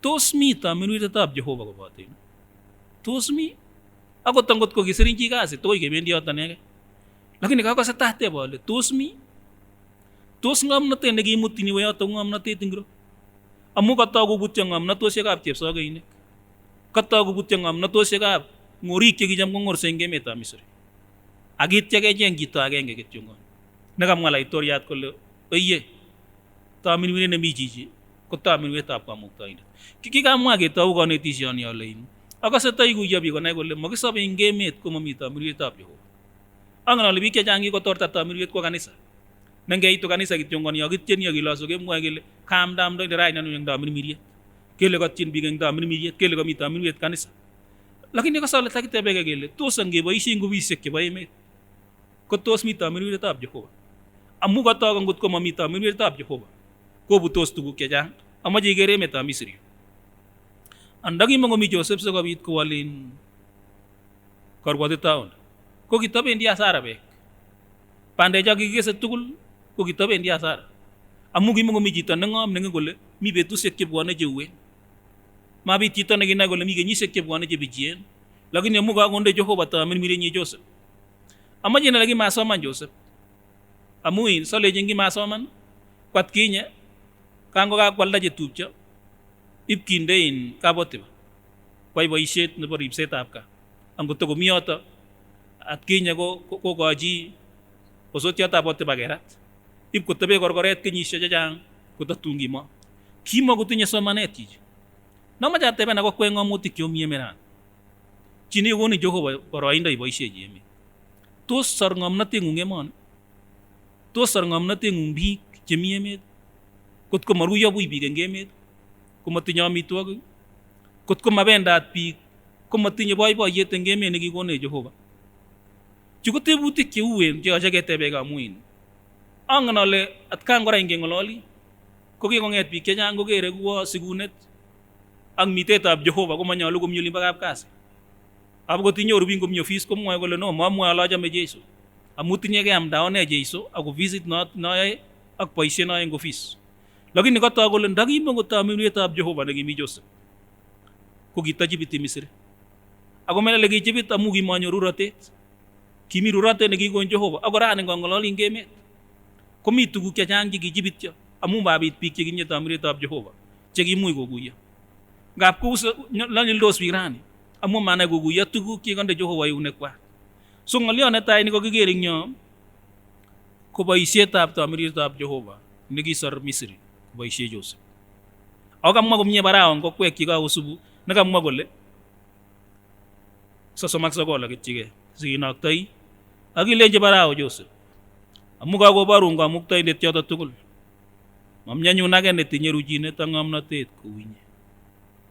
Tos mi ta menu ita tap Jehoba ko batin. Tos mi. Ako tangkot ko ki sering ki kasi. Toi ke bendi ota nege. Lakini ka ko sa tahte bole. Tos mi. Tos ngam na te negi muti ni waya to ngam na te tingro. Amu kata ko butya ngam na to se kap chep sa ke inek. Kata ko butya ngam na to se kap. Ngori ke ki jam ko ngor senge meta Misiri. Agit ya ke jeng kita ke nge ke tiungon. Na kam ngala itoriat ko le. Oye. Ta min wine na mi jiji. Ko ta min wine ta pa mukta ina. Ki ki kam ngake ta uga ne tisian ya le in. Aka sa ta igu ya bi ko na ko le. Maki sa be inge met ko mami ta min wine ta pi ho. Ang na le bi ke jangi ko torta ta min wine ko kanisa. Nengge itu kanisa kition ngoni, akitieni aki losu, kemua kele, kam dam do, inde rai nanu eng tamirmiriet. Kele katieni bik eng tamirmiriet, kele kami tamirmiriet kanisa. Lakini ka sale taki tebeke kele, tos angge baise eng ko bisek ke bae met. Ko tos mi tamirmiriet ab Jehova. Amu ka tokang kut ko ma mi tamirmiriet ab Jehova. Ko bu tos tuku ke jang. Ama je kere met a Misiri. Andaki mango mi Joseph so kabit ko walin. Kor wate taun. Ko kita ben dia sara bek. Pande jaki kese tukul. Ko kita ben dia sara. Amu ki mango mi jita nengam nenge kole. Mi betu seke buane je uen. Ma bi jita negi na kole mi ke ni seke buane je bijien. Lakini amu ka konde Jehova tamirmiriet ni Joseph. Ama jena lagi masoman Joseph. Amu in, sale jenggi masoman. Kuat kinya. Kango ka kualda je tubja. Ip kinde in ka bote ba. Kuai ba iset ne ba ripset apka. Anggo toko miota. At kinya ko, ko, ko aji. Osot ya ta bote ba gerat. Ip ko tebe kor koret ke ni sia jajang. Ko ta tunggi ma. Kima ko tinya somanet kiji. Nama ja tebe na ko kue ngomuti kio mie meran. Jini ko ni Jehova ba ro ainda i ba ise ji eme. Tos sar ngam na tengung emon. Tos sar ngam na tengung bik je mi emet. Kot ko maruya bui bik eng emet. Ko matinya mi tuak. Kot ko mabenda at bik. Ko matinya bai bai yet eng emet negi kone Jehova. Jiko te buti ke uen, je aja ke tebe ka muin. Ang nale at kang kora eng ngololi. Ko ke kong et bik ke jang ko ke re kua sigunet. Ang mitet ab Jehova ko manya lukum yuli bagap kase. Abu ko tinyo rubin ko mi office ko mua ko le no, ma mua ala jam e Jesu. Amu tinye ke am daon e Jesu, aku visit na, na e, ak paise na e ko office. Lakini kata ko le ndagi mo ko tamirmiriet ab Jehova negi mi Joseph. Ko kita jibit i Misiri. Aku mena legi jibit amu ki manyo ruratet. Ki mi rurate negi ko Jehova. Aku rane ko ngololi eng emet. Ko mi tuku ke jang ki jibit ya. Amu babit bik ke kinya tamirmiriet ab Jehova. Jegi mui ko kuya. Gap ko usa, lani dos bik rani. Amu mana ko kuya tuku ke kande Jehova i une kua. So ngolio ne tai ni ko kikering nyo. Ko ba ise tab tamirmiriet ab Jehova. Negi sar Misiri. Ko ba ise Joseph. Au kam ma ko mie barao ko kue ki ka usubu. Na kam ma ko le. Sosomak sokol aki jike. Sigi nak tai. Aki lenje barao Joseph. Amu ka ko baru ngka muk tai nde tiota tukul. Mam nyanyu nake ne tinyeru jinet angam na tet ko winye.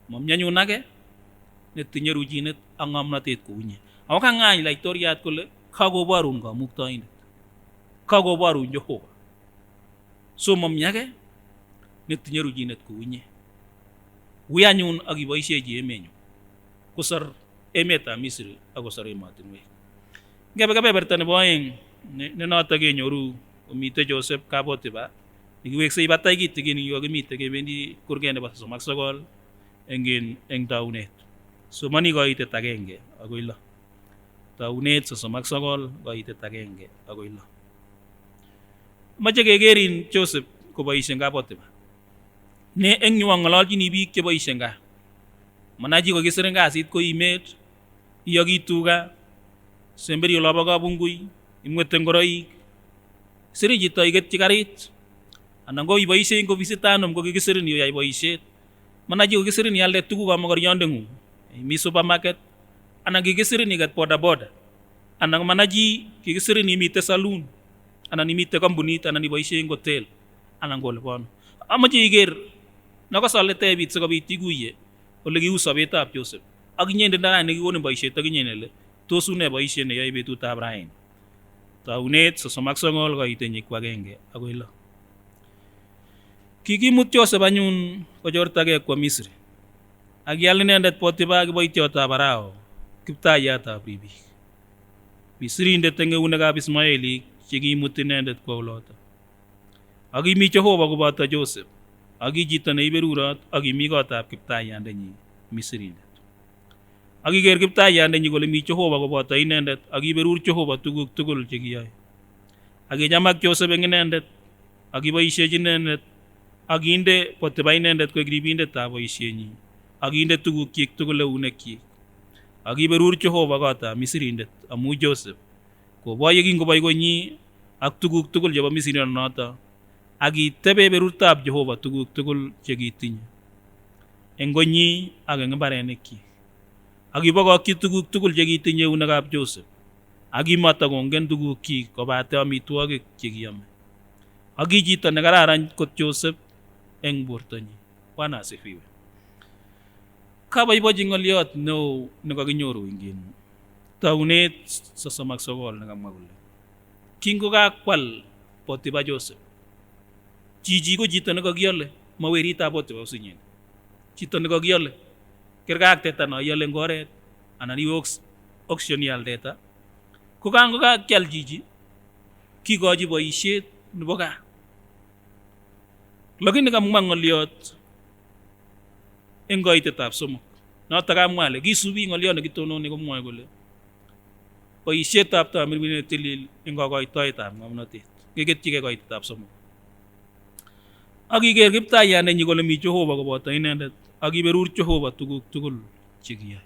Mam nyanyu nake ne tinyeru jinet angam na tet ko winye. Au ka ngai la itoriat ko le ka ko baru ngka muk tai nde. Ka ko baru Jehova. So mam nyake ne tinyeru jinet ko winye. Wianyun aki ba ise ji emenyu. Ko sar emet a Misiri, ako sar emat inwe. Gabe gabe bertane boeng, ne, ne nota ke nyoru, o mite Joseph ka bote ba. Niki wek sei batai kiti kini yo ke mite ke bendi kurgene ba somak sokol, engin eng daunet. So mani ko ite takenge, ako ilo. Taunet sosomak sokol, ko ite takenge, ako ilo. Maja kekerin Joseph, ko ba ise nga bote ba. Ne eng nyuang ngalal jini bik ke ba ise nga. Manaji ko kisere nga sit ko imet, iya gitu ka, sember iyo laba ka bungkui, imwet tenggorai, sere jita iket jikarit, anang ko iba ise ko visita nom ko kikisere ni iya iba ise, Manaji ko kikisiri ni alde tuku ka mokor yonde ngu. Mi supermarket. Anang kikisiri ni gat boda boda. Anang manaji kikisiri ni mite saloon. Anang ni mite kambunit, anang ni baise ing hotel. Anang ko lepon. Amaji iger. Nako sale tebit saka biti guye. Ole ki usa beta ap Joseph. Aki nyende nara ne ki kone baise, taki nyende le. Tosu ne baise ne ya ibe tu tabrain. Taunet, sosomak songol, ka ite nyik wagenge. Ako ilo. Kikimut Joseph anyun kojor tage kua Misri. Aki alin endet Potipa ki boiti ota Parao, kipta ya ta pribi. Misri nde tenge une ka Ismaeli, kikimut inendet kua ulota. Aki mi Jehova ku bata Joseph. Aki jita ne iberurat, aki mi kota kipta ya nde nyi Misri nde. Aki ker kipta ya nde nyi kole mi Jehova ku bata inendet, aki iberur Jehova tukuk tukul jeki ai. Aki jamak Joseph engenendet, aki baise jinendet, aki inde Potipa inendet ko egribindet ta baise nyi. Aki inde tukuk kik tukul e unek kik. Aki iberur Jehova kota Misri nde, amu Joseph. Ko boi aki ngo bai ko nyi, ak tukuk tukul jaba Misri nota. Aki tebe berur ta ab Jehova tukuk tukul jeki tinyi. Engo nyi, ak engo barene ki. Aki boko aki tukuk tukul jeki tinyi unek ab Joseph. Aki mata ko ngen tukuk ki, ko bate ami tuake jeki ame. Aki chito ne kararan kot Joseph eng bortanyi. Bwana asifiwe. Kabaibachi ngoliot ne, ne kakinyoru ingin. Taunet sosom ak sokol ne kamwa kule, king ko kakwal Potipa Joseph. Chichi ko chito ne kakiole, ma weri ta Potipa usinyen. Chito ne kakiole. Ker kak teta no iole ngoret, anan i oks, oksioni al teta. Ko kang ko kakial chichi, kikochi boisiet ne boka. Lakin ne kamwa ngoliot eng koitetab somok. Nota kamwa le, kisubi ngoliot ne kitononi kamwa kule, boisietab tamirmir ne tilil eng kokoitoetab ngomnatet. Keketki ke koitetab somok. Aki ker kipta ian enyi kole mi Jehova koboto inendet. Aki berur Jehova tuguk tugul che kiai.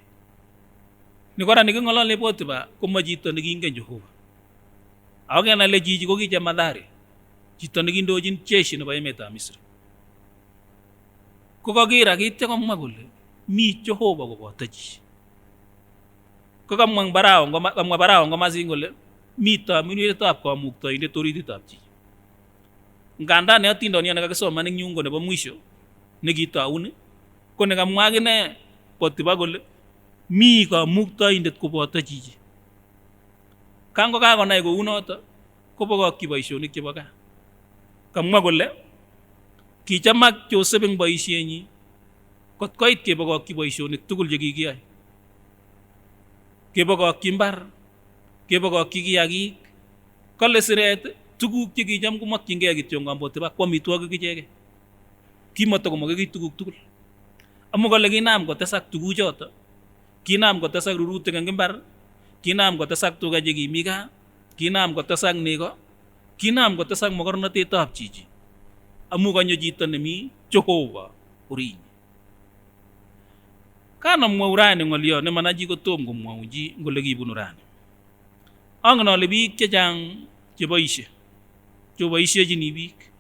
Ni kora ni kingolole Potipa, ko ma chito ni kingen Jehova. Aoke na le chichi ko ki che madari. Chito ni kindojin jeshi ne bo emeta Misri. Ko kakira kite kamwa kule, mi Jehova koboto chichi. Ko kamwa Parao, ko ma, kamwa Parao, ko ma sing kule, mi tamirmir tab kamuktaindet, authority tab chichi. Nganda ne atin donia ne kakisoma ne nyungo ne bo mwisho, ne kitaun, ko ne kamwa kine Potipa kule, mi kamuktaindet koboto chichi. Kang ko kakonai ko unota, ko bokoki boisionik che boka. Kamwa kule, kichamak Joseph eng boisienyi, kot koit ke bokoki boisionik tugul che kikiai. Ke bokoki mbar, ke bokoki kiakik, kole siret, tuguk che kicham ko making ke aki tiong kam Potipa, ko mi tuaki kicheke. Ki matokomokeki tuguk tugul. Amu kole kinam ko tesak tuguk chota. Kinam ko tesak rurutik eng mbar, kinam ko tesak tuka che ki mika, kinam ko tesak niko, kinam ko tesak mokornatetab chichi. Amu kanyo chito ne mi Jehova urinyi. Ka na mwaurani ngolio ne manaji ko tom ko mwauji ngoleki bunurani. Ang na ole bik chechang che boisie. Che boisie chini bik.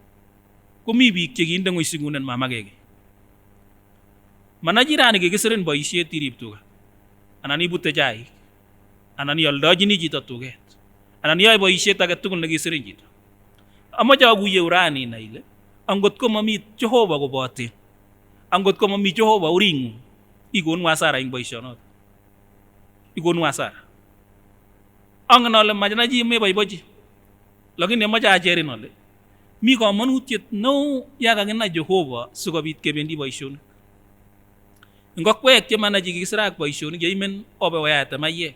Ko mi bik che kinde ngoi singunen mamakeke. Manaji rani ke kisirin boisie tirip tuka. Anani bute jai. Anani aldaji ni jita tuket. Anani ai boisie take tukun lagi sirin jita. Amo jagu ye urani na ile. Anggot ko mami Jehova ko botin. Anggot ko mami Jehova uring. Igun wasara ing boisionot. Igun wasara. Ang na ole majanaji me baibaji. Lagi ne maja ajeri na ole. Mi ko manutiet no ya kagin na Jehova sukabit ke bendi boision. Ngok wek che manaji ki sirak boision ke imen obe waya ta mayek.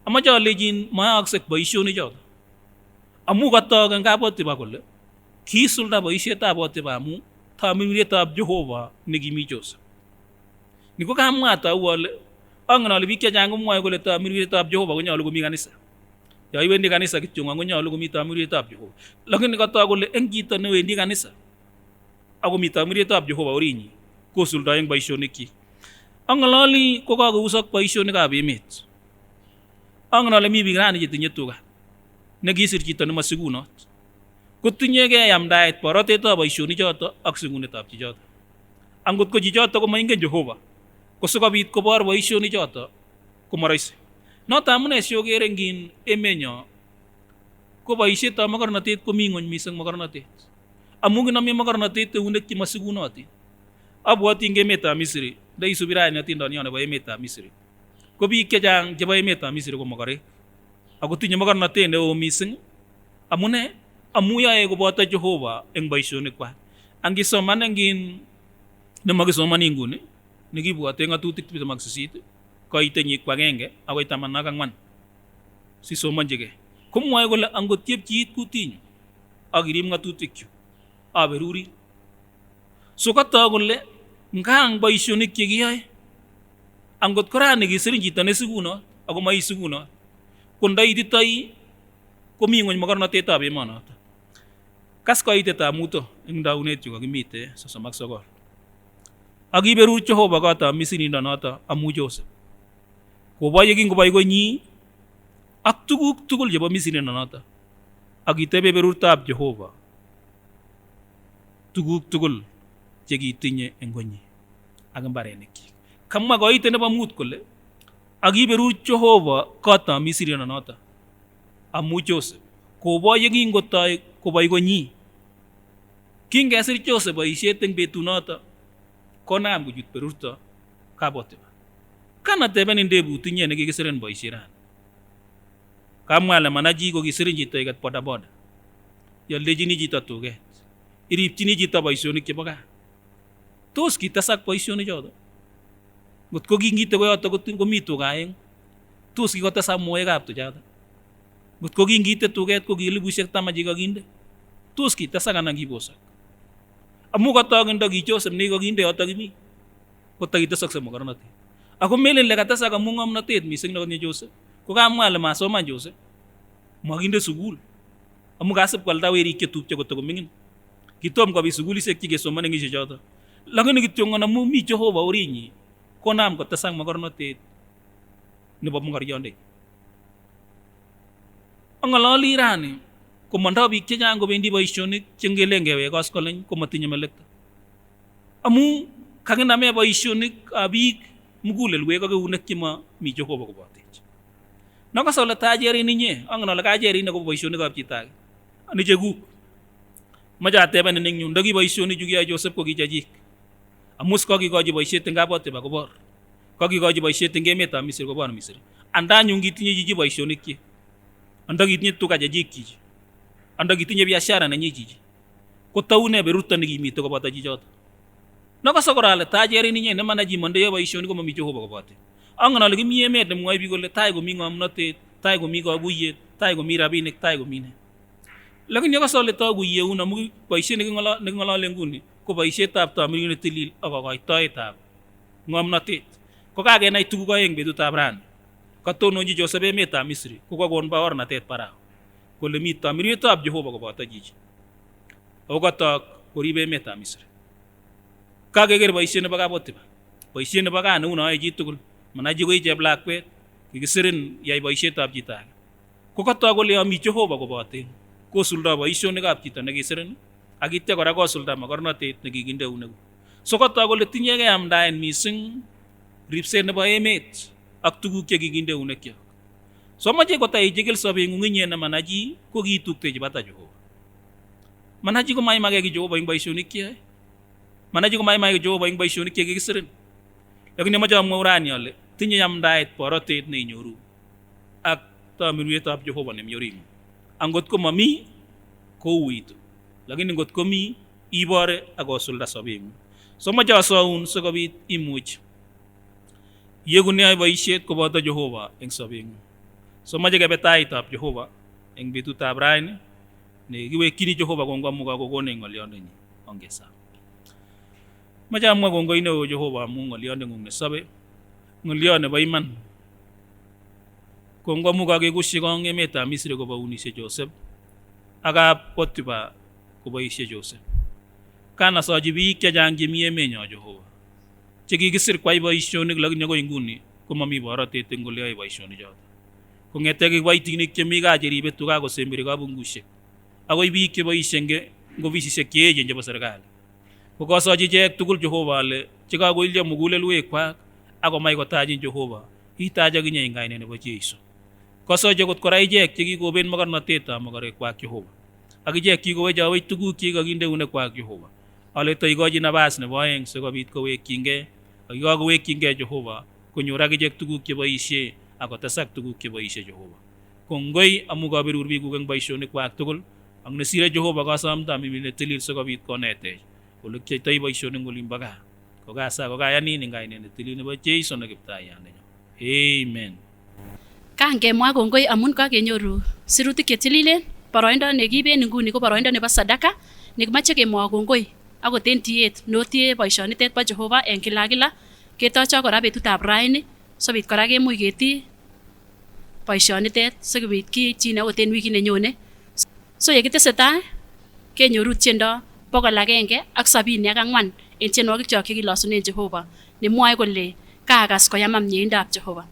Ama jo lejin ma aksek boision jo. Amu kata kan ka Potipa kole. Ki sulda boisie ta Potipa mu. Ta mi mi ta Jehova ne ki mi Joseph. Ni ko ka ma ta wale. Ang na ole bik chechang ko mo kole ta mi mi ta Jehova ko nya ole ko mi kanisa. Ya iwe ni kanisa ki chunga ko nya ole ko mi ta mi mi ta Jehova. Lakin ni kata kole eng kita ne we ni kanisa. Ako mi ta mi mi ta Jehova urinyi. Ko sulda eng boision ki. Ang na ole ko ka ko usak boision ka bemet. Ang na ole mi bik rani je tinye tuka. Ne ki sir kita ne masigunot. Ko tinye ke ayam dait paro te ta boision ni jota ak singunet ab ji jota. Anggot ko ji jota ko maingge Jehova. Ko sukabit ko paro boision ni jota. Ko maraise. No ta mune sio ke rengin emenyo. Ko boisie ta makarnatet ko mingon miseng makarnatet. Amu ngina mi makarnatet te unek ki masigunot. Abu ating ke meta Misri. Dai subira ni ating danione ba meta Misri. Ko bik chechang je ba meta Misri ko makare. Ako tinye makarnate ne o miseng. Amu ne, amu ya e ko bota Jehova eng boision ni kwa. Ang ki soman engin ne maki soman ingune. Ne ki bua te nga tutik tu bita magsisit. Ko ite nyi kwa genge, ako ita manakang man. Si soman jege. Ko mo e ko la anggot tiep jit kutinyo. Agirim nga tutik yu. Aberuri. Sukata kole, ngkang boision ni ke kiai. Anggot kora ni ki sirin jita ne siguno, ako mai siguno. Kondai ditai, ko mingon makarnate ta be manata. Kas ko ite ta muto, eng daunet juga ki mite, sosom ak sokol. Aki berur Jehova kata Misri ni nanata, amu Joseph. Ko bai king ko bai ko nyi, ak tuguk tugul je ba Misri ni nanata. Aki tebe berur ta ab Jehova. Tuguk tugul je ki tinye eng ko nyi. Ak eng bare ne ki. Kamma ko ite ne ba mut kole. Aki berur Jehova kata Misri ni nanata. Amu Joseph. Ko bai king ko tai ko bai ko nyi. King kesir Joseph boisiet eng betunoto, ko nam ko jut berurto ka Potifa. Ka na teben eng de buti nyi ne kikisir en boisiet ran. Ka mwa le manaji ko kisir nyi toi kat bodaboda. Ia leji nyi jita tuket. Irip nyi jita boisionik ke baka. Tuski tasak boisioni joto. Ngot ko kingite ko joto ko mi tukaeng. Tuski ko tasak moe kaptu joto. Ngot ko kingite tuket ko kilibusiek tamaji ko kinde. Tuski tasak anang kibosak. Amu ko tokin doki Joseph ni ko kinde joto kimi. Ko taki tasak sa mokarnate. Ako melen le ka tasak amu ngomnate mi seng nokot ni Joseph. Ko ka mwa le maso man Joseph. Mwa kinde sukul. Amu kasep kual tau eri ke tup ke ko toko mingin. Kitom ko abi sukul isek ke soman eng ise joto. Lakin kitom ngana mu mi Jehova ori nyi. Ko nam ko tasak mokarnate. Ni ba mokarionde. Ang alali rani. Ko manda bi ke jang ko bendi boisionik cenggeleng ke we ko askolen ko matinya melekta. Amu, kangina me boisionik, abik, mugule lue kake unek kima mi Jehova ko boatech. Naka sole tajeri ninye, ang nole kajeri na ko boisionik abjitag. Ani jeguk. Maja teben neng nyun, dagi boisionik jugi a Joseph ko gijajik. Amus ko gi ko ji boisiet tengga bote ba ko bor. Ko gi ko ji boisiet tengga meta Misir ko bor Misir. Anda nyun gitinye jiji boisionik ki. Anda gitinye tuka jajik ki. Anda gitinye biashara na nye jiji. Ko tau ne berutta ni gimi to ko bata jijota. Naka sokora le tajeri ninye ne manaji mande ya boisioni ko mami Jehova ko bate. Ang na lagi mi emet ne muai bi ko le tai ko mi ngomnate, tai ko mi ko aguye, tai ko mi rabinek, tai ko mi ne. Lakin ya ka sole to aguye una mu boisioni ne ngala, ne ngala lenguni. Ko boisiet tap to amiri ne tilil, ako ko itoi tap. Ngomnate. Ko kage na ituku ko eng bedu tap ran. Ka to no ji Joseph emet a Misri. Ko ko gon ba ornate Parao. Ko le mi to amiri to ab Jehova ko bata jiji. Au ka tok, ko ribe meta Misri. Ka geger boisioni baga Potifa. Boisioni baga na una ai jitukul. Manaji ko ije black pet. Kikisirin yai boisiet ab jita. Ko ka tok ko le ami Jehova ko bate. Ko sulda boisioni ka ab jita na kisirin. Aki te ko ra ko sulda ma korna te na kikinde una. So ka tok ko le tinya ke am daen mising. Ripse na ba emet. Ak tuku ke kikinde una kia. So maje ko ta ije kel sabe ngungi nye na manaji ko ki tuk te jibata Jehova. Manaji ko mai mage ki Jehova ing boisioni kia. Manaji ko mai mage ki Jehova ing boisioni kia ki kisirin. Lakin ya maja mo urani ale. Tinya yam daet poro te ne inyoru. Ak ta miru ye ta ab Jehova ne miori. Ang got ko mami ko uitu. Lakin ang got ko mi ibare ako sulda sabe ngu. So maja so un so kabit imuj. Iye gu ne ai boisiet ko bata Jehova eng sabing. So maja ke betai tap Jehova eng bitu tap rain. Ne kiwe kini Jehova kongko amu ka koko ne ngolion ne ni ong ke sa. Maja amu kongko ine o Jehova amu ngolion ne ngung ne sabe. Ngolion ne baiman. Kongko amu ka ke kusi kong emeta Misri ko ba uni se Joseph. Aga Potifa ko ba ise Joseph. Kana so jibi ke jang jimi emenyo Jehova. Ceki kisir kwai boisioni lagi nyago inguni, ko mami boro te tengo le ai boisioni jota. Ko ngete ki bai tini ke mi ga jeri betu ga ko sembiri ga bungu se. Ago ibi ke boisienge, go bisi se ke je je basar ga. Ko ko so je je tukul Jehova le, ceka go ilya mugule lue kwa, ago mai ko tajin Jehova, i taja gi nyai ngai ne ne bo Jesu. Ko so je kot korai je, ceki ko ben magar na teta, magar e kwa Jehova. Aki je ki ko we ja we tuku ki ga ginde une kwa Jehova. Ale to i go ji na bas ne boeng, so go bit ko we kinge. Aki go ko we kinge Jehova. Ko nyura ki je tuku ki ba ise, ako tasak tuku ki ba ise Jehova. Ko ngoi amu ga berur bi ku geng ba iso ne kwa tukul. Ang ne sira Jehova ka sam ta mi ne tilil so go bit ko ne te. Ko le ki tai ba iso ne ngulim baga. Ko ga sa, ko ga ya ni, ni ngai ne, ne tilil ne ba Jesu ne kipta ya ne. Amen. Kangke moa kongoi amun ka ke nyoru. Siruti ke tilile, paroindo ne gibe ninguni ko paroindo ne ba sadaka, ne mache ke moa kongoi. Ako ten tiet, no tie boisioni tet ba Jehova eng kila kila, ke to cho kora betu tap raini, so bit kora ke mui ke ti boisioni tet, so ke bit ki china ko ten wiki ne nyone. So ye ke te seta, ke nyoru chendo, poko lagenge, ak sabi ne ka ngwan, en chendo ki cho ke ki losu ne Jehova. Ne moa ko le, ka kas ko ya mam nye indap Jehova.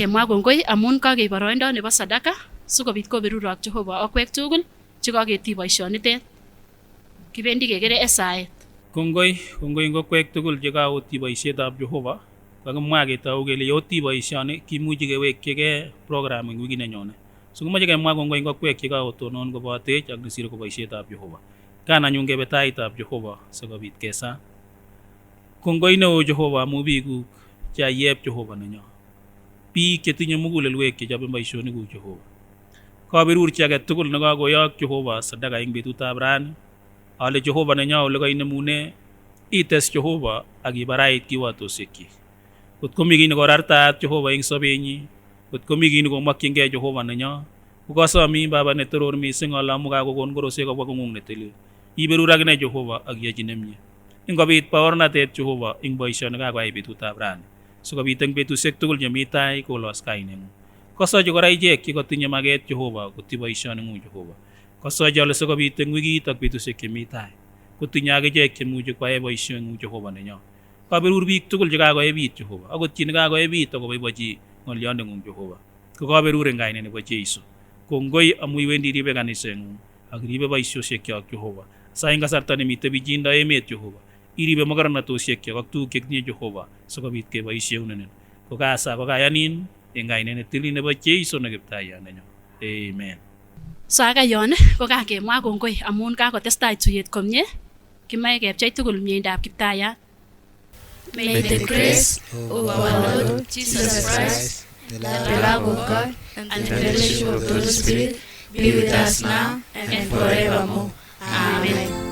Kemwa kongoi amun kake boroindo nebo sadaka, sikobit koberurok Jehova okwek tugul che kake tii boisionitet. Kibendi kekere e saet. Kongoi, kongoi ngkokwek tugul che ka otii boisietab Jehova. Kakemwa ke tau ke le otii boisioni, kimuchi kewekeke program eng wiki ne nyone. So kimoche kemwa kongoi ngkokwek che ka otonon kobotech ak nisiriko boisietab Jehova. Ka na nyungkebe taitab Jehova, sikobit kesa. Kongoi ne o Jehova, amu bikuk che a ieb Jehova nenyo. Bik che tinye mugulel wek che chaben boisionikuk Jehova. Koberur che ake tugul ne kakoyok Jehova sadaka eng betutab rani. Ale Jehova nenyo, le kainemune, ites Jehova, aki barait kiwa to seki. Kot komi kini korartat Jehova eng sabenyi. Kot komi kini komwakinge Jehova nenyo. Ko kasomi Baba ne Toror mising, ala amu ka kokon koro se kabwakungung ne tili. Iberurak ne Jehova aki aji nemye. Eng kobit paornatet Jehova eng boisioni ka ko ai betutab rani. Sikobit eng betusiek tugul che mi tai ko los kainengu. Koso che ko rai jek ke ko tinye maket Jehova, ko tii boisioningu Jehova. Koso che ale sikobit eng wikit ak betusiek che mi tai, ko tinye ake jek ke muche ko ai boisioningu Jehova nenyo. Koberur bik tugul che ka ko ebit Jehova. Ako tine ka ko ebit, ako baibachi ngolionengu Jehova. Ko koberur eng kainen nebo Jesu. Kongoi amu i wendi ribe kanisengu. Ak ribe boisiosiek kiok Jehova. Sa eng kasarta ne mi tebijinda emet Jehova. Iribe makarna to siek kiok ak tu kiek ne Jehova. Sikobit ke boisiou nenen. Ko kasa, ko kayanin, eng kainen ne tili nebo Jesu ne kiptaia nenyo. Amen. Sa kaione, ko kakemwa kongoi amun ka ko testai tuiet komie. Kimai kepchai tugul mie indap kiptaia. May the grace of our Lord Jesus Christ, the love of God, and the fellowship of the Holy Spirit be with us now and forevermore. Amen.